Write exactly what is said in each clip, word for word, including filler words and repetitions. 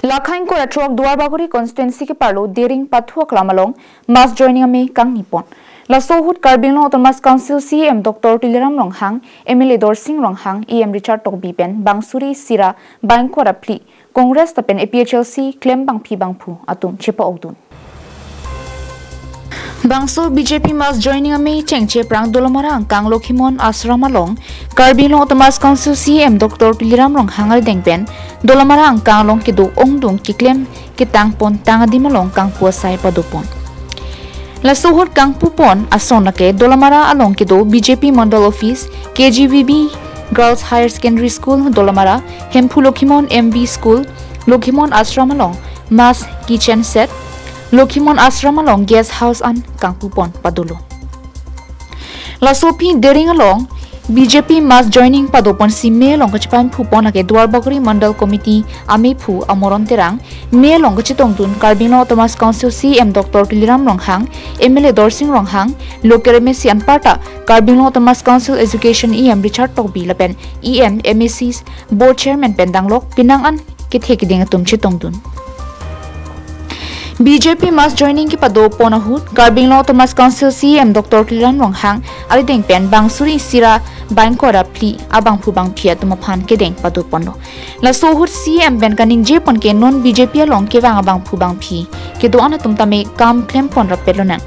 Lakhain kora throk Duarbagori constituency keparlo Dering Pathu aklam along mass joining amei kangni pon. Laso ahut Karbi Anglong Autonomous Council C E M Doctor Tuliram Ronghang, M L A Dorsing Ronghang, E M Richard Tokbi pen bang suri sira bang kora phli Congress lapen A P H L C klem bangphi bangphu atum chepa-okdun. Bangso B J P mass joining amei chengche aphrang Dolamara angkang Lokhimon Ashram along Karbi Anglong Autonomous Council C E M Doctor Tuliram Ronghang arideng pen Dolamara angkang along kedo ongdung keklem ketang pon tang adim along kangpu asai pado pon. Laso ahut kangpu pon ason lake Dolamara along kedo B J P Mandal Office, K G V B Girls Higher Secondary School Dolamara, Hemphu Lokhimon M V School, Lokhimon Ashram along mass kitchen set, Lokhimon Ashram along guest house an kangpu pon padolo. Laso aphi Dering along B J P mass joining pado ponsi mei along kachepamphu pon lake Duarbagori Mandal Committee amephu Amoron Terang, mei along kachetongdun Karbi Anglong Autonomous Council C E M Doctor Tuliram Ronghang, M L A Dorsing Ronghang, local M A C anparta Karbi Anglong Autonomous Council Education E M Richard Tokbi lapen E M, M A Cs, Board Chairman pen danglok penang an kethe keding atum chetongdun. B J P mass joining kepado pon ahut Karbi Anglong Autonomous Council C E M Doctor Tuliram Ronghang arideng pen bang suri sira bang kora phli abangphu bangphi atum aphan kedeng pado ponlo. Laso ahut C E M pen kaningje pon ke non B J P along kevang abangphu bangphi kedo-an atum tame kam klem pon rapet lonang.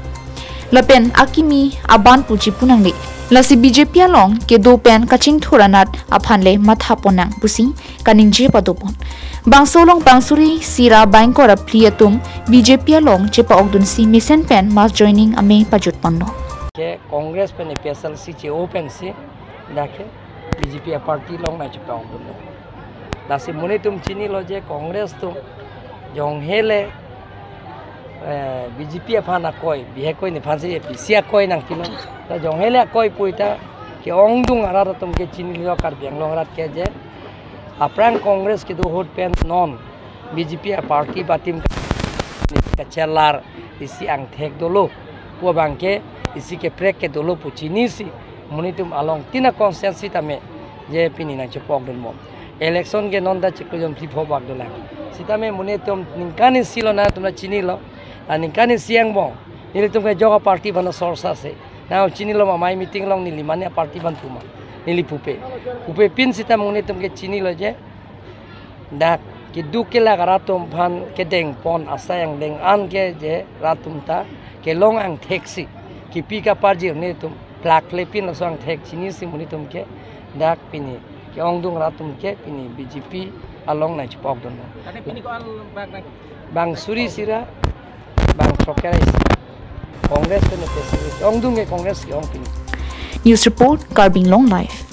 Lapen akimi aban pu chipu nangne. Lasi B J P along kedo pen kachingthur anat aphan le matha pon nang pusi kaningje pado pon. Bangso along bang suri sira bang kora phli atum B J P along chepa-okdunsi mesen pen mass joining amei pajut ponlo. Ke Congress pen A P H L C che-o pensi dak ke B J P a party along nangchepa-okdunlo. Lasi monit atum chinilo je Congress atum jonghe le, eh, B J P aphan akoi, bihek koi nephansi A P C akoi nangpilo. Ta jonghe le akoi puita ke-ongdung arat atum ke chinilo Karbi Anglong arat ke je aphrang Congress kedo ahut pen non B J P a party ba team ka-, kachelar isi angthek dolo pu abang ke isi keprek ke dolo pu chinisi monit atum along tina constituency tame je pini nangchepa-okdun bom. Election ke non ta chiklo jom phli pho bak dolang. Sitame monit atum ningkan isi lo nangtum ta chinilo. Ta ningkan isi angbong nelitum ke ajok a party aphan sorsa se. Nang chinilo ma mai meeting along neli mane a party aphan puma. Neli pupe. Pupe pin sita monit atum ke chinilo je dak keduk kelak arat atum aphan kedeng pon asai angdeng an ke je rat atum ta kelong angthek si kipi kaparjir netum plak le pin laso angthek chinisi monit atum ke dak pini ke-ongdung arat atum ke pini B J P along nangchepa-okdunlo. Tadi pini ko-an bak nang? Bang suri sira, bang throk kera isi. Congress pen A P H L C, ongdung ke Congress ke-ong pini. News report, Karbi Anglong Live.